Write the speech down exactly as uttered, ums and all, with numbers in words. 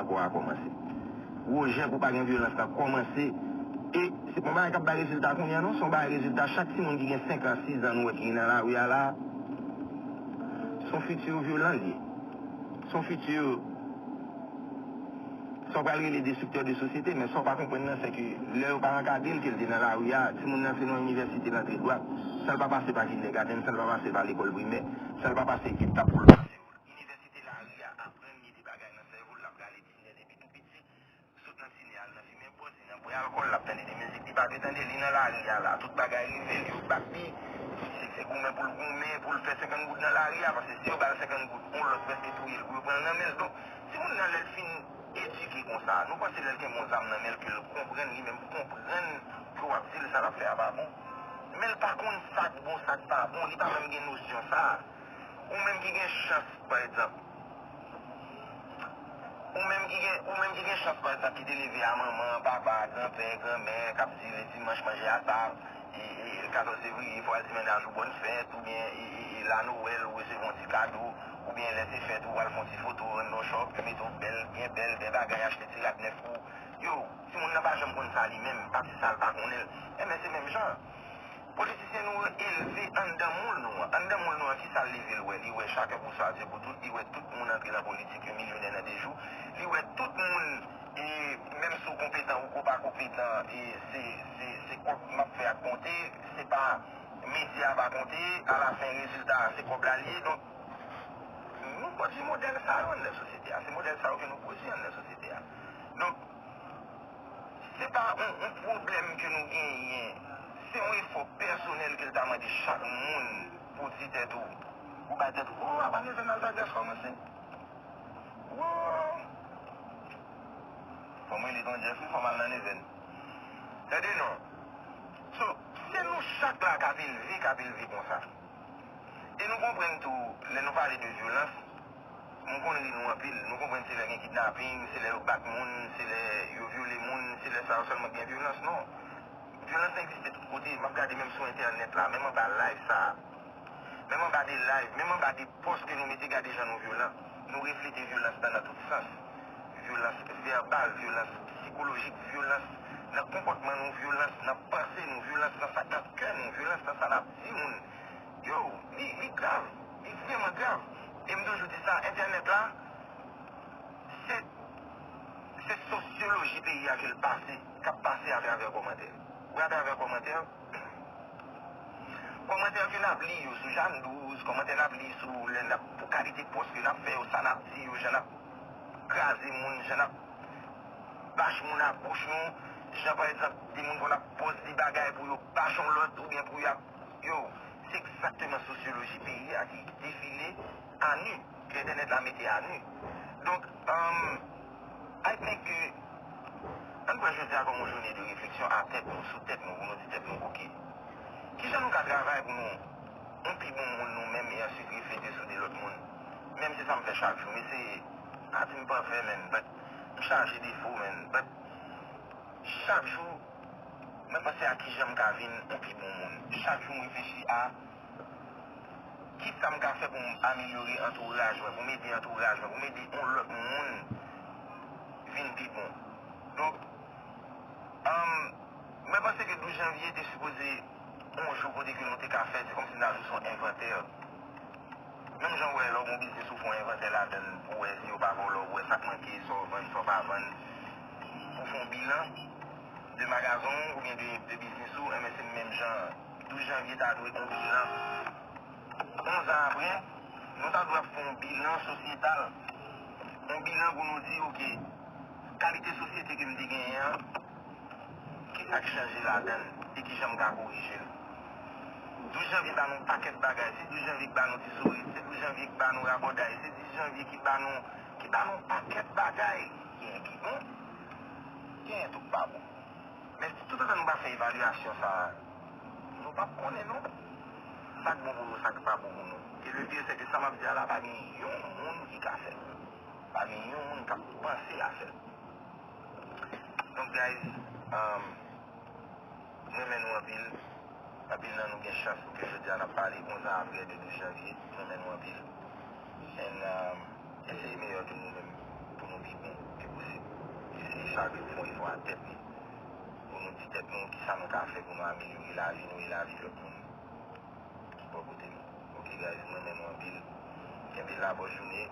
kò a kòmanse. Gwo jèk ou pa gen vyolans la kòmanse. E se pa yon bagay k ap bay rezilta kounye a non, se yon bagay rezilta chak timoun ki gen senk an, sis an nou wè ki nan lari a la. Se yon fiti vyolan li ye. Se yon fiti, sa w pral rele destriktè de sosyete, men sa w pa konprann nan, se ke lè yo pa ankadre l, ke l te nan lari a, timoun nan se nan inivèsite l antre dwat, san l pa pase pa kindergarten, san l pa pase pa lekòl primè, san l pa pase etap pou l pase yo. Inivèsite lari a aprann mete bagay nan sèvo l, l ap rale tinè depi tou piti, sot nan tinè al nan fimen pòz, li nan bwè alkòl, l ap tande de mizik li pa dwe tande, li nan lari a la, tout bagay rive l, yo bat li, se, se goumen pou l goumen, pou l fè senkant goud nan lari a, paske si yo ba l senkant goud, yon lòt prèske touye l pou yo pran l nan men l. Donk, timoun nan lè l fin edike konsa, nou panse lè l gen yon zam nan men l ke l konprann, li menm konprann ke w ap di l sa l ap fè a pa bon. Men l pa konn sa k bon, sa k pa bon, li pa menm gen nosyon sa a. Ou menm ki gen chans, pa egzanp, ou menm ki gen, ou menm ki gen chans, pa egzanp, ki te leve a manman, papa, granpè, granmè, k ap di le dimanch manje a tab, e, e, e katòz fevriye, fò al di mennaj ou bòn fèt, oubyen, e, e, e la Nwèl, ou resevwa yon ti kado, oubyen lè se fèt ou, ou al fè yon ti foto, rann nan yon chòp, yo mete w bèl, byen bèl, bèl bagay, achte ti rad nèf pou, yo, timoun nan pa janm konn sa li menm, pa di sa l pa konnen l. Enben, se menm jan. Politisyen nou an elve anndan moul nou an. Anndan moul nou an, kisa l leve l wè? Li wè chacun pour soi, Dieu pour tous, li wè tout moun antre nan politik, yo milyonè nan de jou. Li wè tout moun, e, menm si w konpetan ou ko pa konpetan, e, se, se, se kòb m ap fè a k konte, se pa medya a pa konte, alafen rezilta a se kòb la l ye. Donk, nou pwodui modèl sa yo anndan sosyete a. Se modèl sa yo ke nou pwodui anndan sosyete a. Donk, se pa yon, yon pwoblèm ke nou genyen. Se yon efò pèsonèl ke l ta mande chak moun pou di tèt ou, pou bay tèt ou, o, avan Neven Alvagas kòmanse. O! Fò m rele Ton Jeff, wi, fò m al nan Neven. Tande non. So, se nou chak la k ap elve, k ap elve konsa. E nou konprann tou, lè nou pale de vyolans, moun konn ri nou anpil. Nou konprann se lè gen kidnaping, se lè yo bat moun, se lè yo vyole moun, se lè sa yo sèlman gen vyolans. Non. Vyolans egziste tout kote. M ap gade menm sou entènèt la, menm anba live sa a. Menm anba de live, menm anba de pòs ke nou mete gade jan nou vyolan. Nou reflete vyolans lan nan tout sans. Vyolans vèbal, vyolans sikolojik, vyolans nan konpòtman nou, vyolans nan panse nou, vyolans nan sa k nan kè nou, vyolans nan sa n ap di moun. Yo, li, li grav. Li vrèman grav. E m toujou di sa, entènèt la, se, se sosyoloji peyi a ke l pase, k ap pase atravè kòmantè. Wi, atravè kòmantè. Kòmantè ke n ap li yo sou Jàn douz, kòmantè n ap li sou lè n ap, pou kalite pòs ke n ap fè yo, sa n ap di yo, jan n ap kraze moun, jan n ap bach moun a bouch nou, jan pa egzanp, de moun konn ap pòs de bagay pou yo bach yon lòt oubyen pou y ap, yo, se egzakteman sosyoloji peyi a ki defile a nu, ke entènèt la mete a nu. Donk, um, I think ke, ann pran jodi a kòm yon jounen de refleksyon a tèt nou, sou tèt nou, pou nou di tèt nou, oke, kijan nou ka travay pou nou yon pi bon moun nou menm e answit reflete sou de lòt moun? Menm si sa m fè chak jou, m eseye, pa di m pafè, men, but m chaje defo, men, but chak jou, mwen panse a kijan m ka vin yon pi bon moun. Chak jou, m reflechi a kisa m ka fè pou m amelyore antouraj mwen, pou m ede antouraj mwen, pou m ede yon lòt moun vin pi bon. Donk, um, mwen panse ke douz janvye te sipoze yon jou kote ke nou te ka fè, se kòmsi n ta jwe sou envantè. Menm jan w wè lè w gen yon biznis ou fè yon envantè ladan l pou w wè si yo pa vòlè w, ou wè sa k manke, sa w vann, sa w pa vann, pou w fè yon bilan de magazen w oubyen de, de biznis ou, enben se menm jan douz janvye ta dwe yon bilan. Onz an apre, nou ta dwe ap fè yon bilan sosyetal. Yon bilan pou nou di, oke, kalite sosyete ke m te genyen an, kisa k chanje ladan l e kijan m ka korije l? Douz janvye ba nou pakèt bagay. Se douz janvye ki ba nou ti sourit. Se douz janvye ki ba nou rabòday. Se douz janvye ki ba nou, ki ba nou pakèt bagay. Gen ki bon, gen tou k pa bon. Men toutotan nou pa fè evalyasyon sa a, nou p ap konnen non sa k bon pou nou, sa k pa bon pou nou. E le pire, se ke sa m ap di a la, pa gen yon moun ki ka fè l. Pa gen yon moun k ap panse a fè l. Donk, guys, um, m renmen nou anpil. Anpil nan nou gen chans pou ke jodi a n ap pale onz an apre de douz janvye. M renmen nou anpil. And, um, eseye meyè ke nou menm pou nou pi bon ke Lave fon efò a tèt nou. Pou nou di tèt nou kisa nou ka fè pou nou amelyore lavi nou e lavi lòt moun ki bò kote nou. Ok guys, m renmen nou anpil. Kenbe la, bòn jounen.